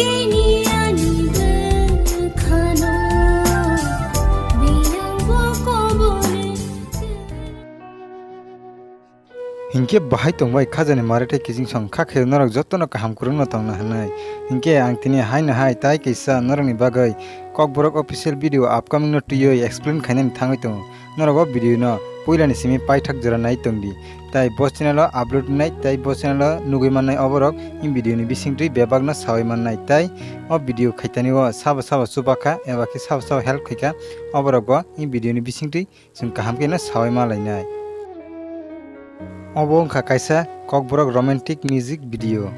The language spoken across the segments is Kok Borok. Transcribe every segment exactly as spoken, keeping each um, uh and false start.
Tini ani bwkhano biyangbo kobore. Hinkhe bahai tongbai khajani mare tei kiching song kha khe norok jotono kaham kwrwngno tongna hwnwi. Hinkhe ang tini haino hai tai kaisa norokni bagwi Kokborok official video upcoming no twiwi explain khainani thangwi tongo. Norok o video no puilani simi paithak jora nai tongdi. Tai bo channel o upload wngnai, tai bo channel o nugwi mannai oborok in video ni bisingtwi bebak no sawi mannai. Tai o video khaitani o sabo sabo chubakha eba khe sabo sabo help khaikha oborok bo in video ni bisingtwi chwng kaham khe no sawi ma lainai. Obo wngkha kaisa Kokborok romantic music video.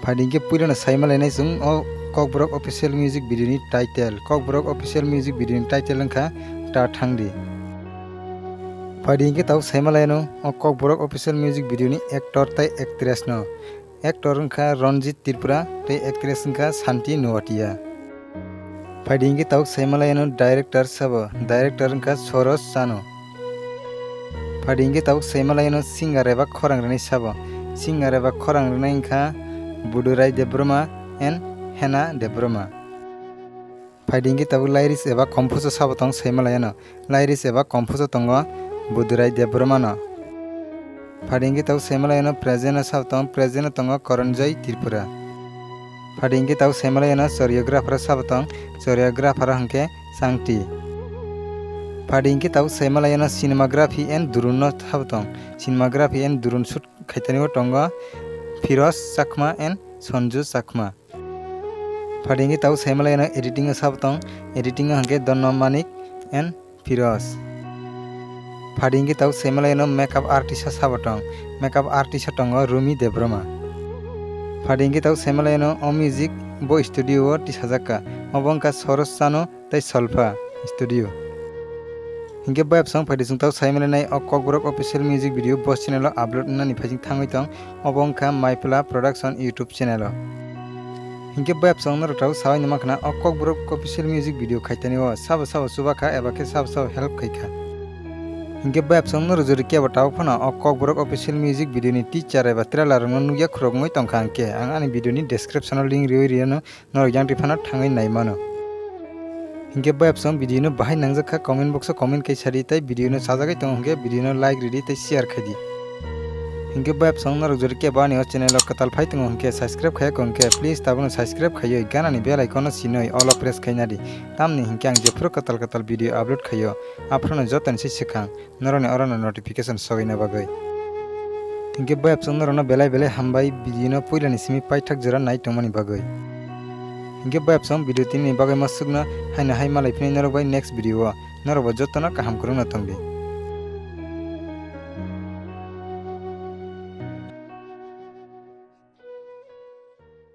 Phaidi hinkhe puilano sai ma lainai chwng o Kokborok official music video ni title. Kokborok official music video ni title wngkha Ta Thangdi. Phaidi hinkhe tabuk sai ma laino o Kokborok official music video ni actor tai actress no. Actor wngkha Ranjit Tripura tei actress wngkha Shanti Noatia. Phaidi hinkhe tabuk sai ma laino director sabo, director wngkha Soros Chanu. Phaidi hinkhe tabuk sai ma laino singer eba khorang rwnai sabo, singer eba khorang rwnai wngkha Budurai Debbarma and Hena Debbarma. Phaidi hinkhe tabuk lyrics eba composer sabo tong sai ma laino. Lyrics eba composer tongo Budurai Debbarmano. Phaidi hinkhe tabuk sai ma laino present o sabo tong, present o tongo Koronjoy Tripura. Phaidi hinkhe tabuk sai ma laino choreographer o sabo tong, choreographer o hinkhe Sangti. Phaidi hinkhe tabuk sai ma laino cinematography and drone no sabo tong, cinematography and drone shoot khaitani o tongo Firoz Chakma and Sanju Chakma. Phaidi hinkhe tabuk sai ma laino editing o sabo tong, editing o hinkhe Dhanna Manik and Firoz. Phaidi hinkhe tabuk sai ma laino makeup artist o sabo tong, makeup artist o tongo Rumi Debbarma. Phaidi hinkhe tabuk sai ma laino o music bo studio o tisajakka, obo wngkha Soros Chanu tei Solfa Studio. Hinkhe bayapsong phaidi chwng tabuk sai ma lainai o Kokborok official music video bo channel o upload wngnani phaising thangwi tong, obo wngkha Maipla Production YouTube channel o. Hinkhe bayapsong norok tabuk sawi nima khna o Kokborok official music video khaitani o sabo sabo chubakha eba khe sabo sabo help khaikha. Hinkhe bayapsong norok jodi kebo tabuk phano o Kokborok official music video ni teaser eba trailer rokno nukya khurok wngwi tongkha hinkhe ang ani video ni description o link riwi riyano. Norok yang twi phano thangwi nai mano. Hinkhe bayapsong video no bahai nangjak kha comment box o comment kai sadi tei video no sajagwi tongo hinkhe video no like ridi tei share khaidi. Hinkhe bayapsong norok jodi kebo ani o channel o kwtal phai tongo hinkhe subscribe khaiya kho hinkhe please tabukno subscribe khaiwi ganani bell icon no sinwi all o press khaina di. Tamni hinkhe ang jephuru kwtal kwtal video upload khaio aphuru no jotoni se swkang. Norokni orono notification sogwina bagwi. Hinkhe bayapsong norokno belai belai hambai video no puilani simi paithak jora nai tongmani bagwi. Hinkhe bayapsong video tinini bagwi masukno haino hai malai phini norok bai next video o. Norok bo jotono kaham kwrwngno tongdi.